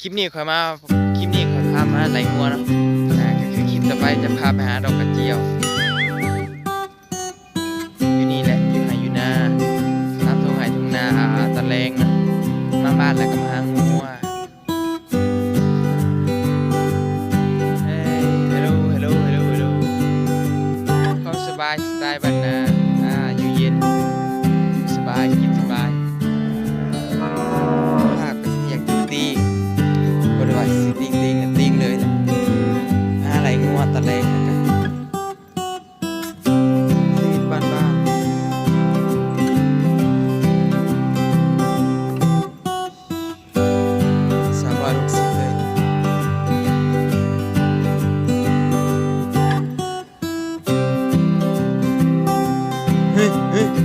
ຄລິບນີ້ຂ້ອຍມາ ຄລິບນີ້ຂ້ອຍພາມາໄລ່ງົວເນາະ ອ່າ ກໍຄືຄລິບຕໍ່ໄປຈະພາໄປຫາດອກກະຈຽວ ຢູ່ນີ້ແຫຼະ ຢູ່ໄຮ່ຢູ່ນາ ຕາມທົ່ງໄຮ່ທົ່ງນາ ອ່າ ຕອນແລງເນາະ ມາບ້ານແລ້ວກໍມາຫາງົວ. ເອີ ເຮລໂລ ເຮລໂລ ເຮລໂລ ເຮລໂລ ຄວາມສະບາຍສະໄຕລ໌ບ້ານນາ ອ່າ ຢູ່ເຢັນ ສະບາຍ ກິນສະບາຍ ພາກກໍຊິຢາກຕິງໆ ບໍ່ໄດ້ວ່າຊິຕິງໆ ກໍຕິງເລີຍແຫຼະ ຫາໄລ່ງົວຕອນແລງແລ້ວກໍ ຊີວິດບ້ານໆ ສາມຮ້ອຍຫົກສິບເລີຍ ເຮີ້ຍ ເຮີ້ຍ ເຮີ້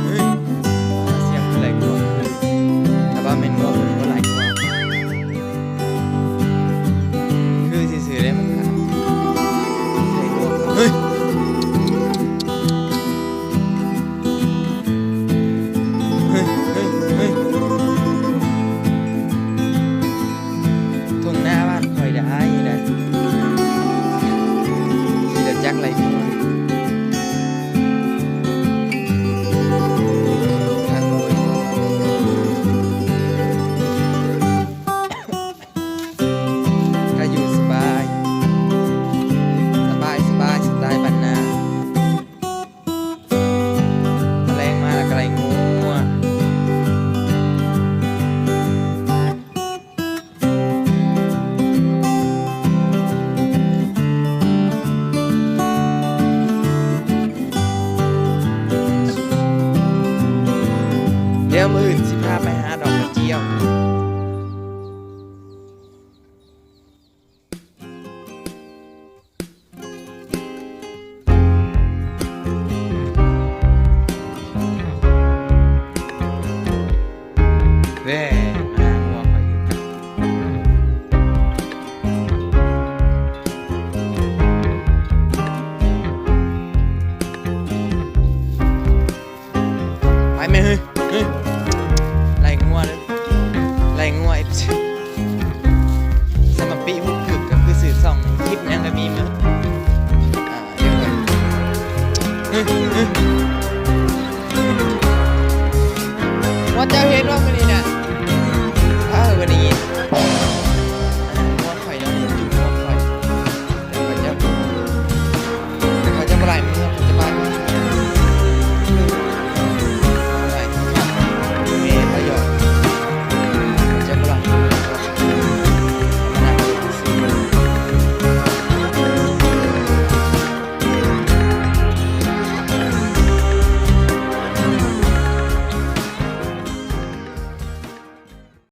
ຍ ເຮີ້ຍ ສຽງຄືໄລ່ງົວ ຖ້າວ່າແມ່ນງົວເພິ່ນກໍໄລ່ງົວ ຄືຊື່ໆເດ້ມັນຂາດ ເຮີ້ຍ ເຮີ້ຍ ເຮີ້ຍ ເຮີ້ຍ ທົ່ງນາບ້ານຂ້ອຍໄດ້ ໄດ້ ຂີ່ລົດຈັກໄລ່ງົວ ຄັກເວີຍ. ກະຢູ່ສະບາຍ ສະບາຍ ສະບາຍ ສະໄຕລ໌ບ້ານນາ ແລງມາແລ້ວກະໄລ່ງົວ ດຽວມື້ອື່ນຊິພາໄປຫາດອກກະຈຽວ. ແວ່ ອ່າ ງົວຂ້ອຍຢູ່ ໄປແມ່ເຮີ້ຍ ເຮີ້ຍ ໄລ່ງົວເດີ ໄລ່ງົວ ເອັຟຊີ ສະມາປິ ຮຸກກຶກ ກໍຄືຊື່ຊ່ອງ ຄລິບຫຍັງກໍມີໝົດ ອ່າ ດຽວກ່ອນ ເຮີ້ຍ ເຮີ້ຍ ວ່າເຈົ້າເຫັນບໍ່ມື້ນີ້ນະ ເອີ ບໍ່ໄດ້ຍິນ.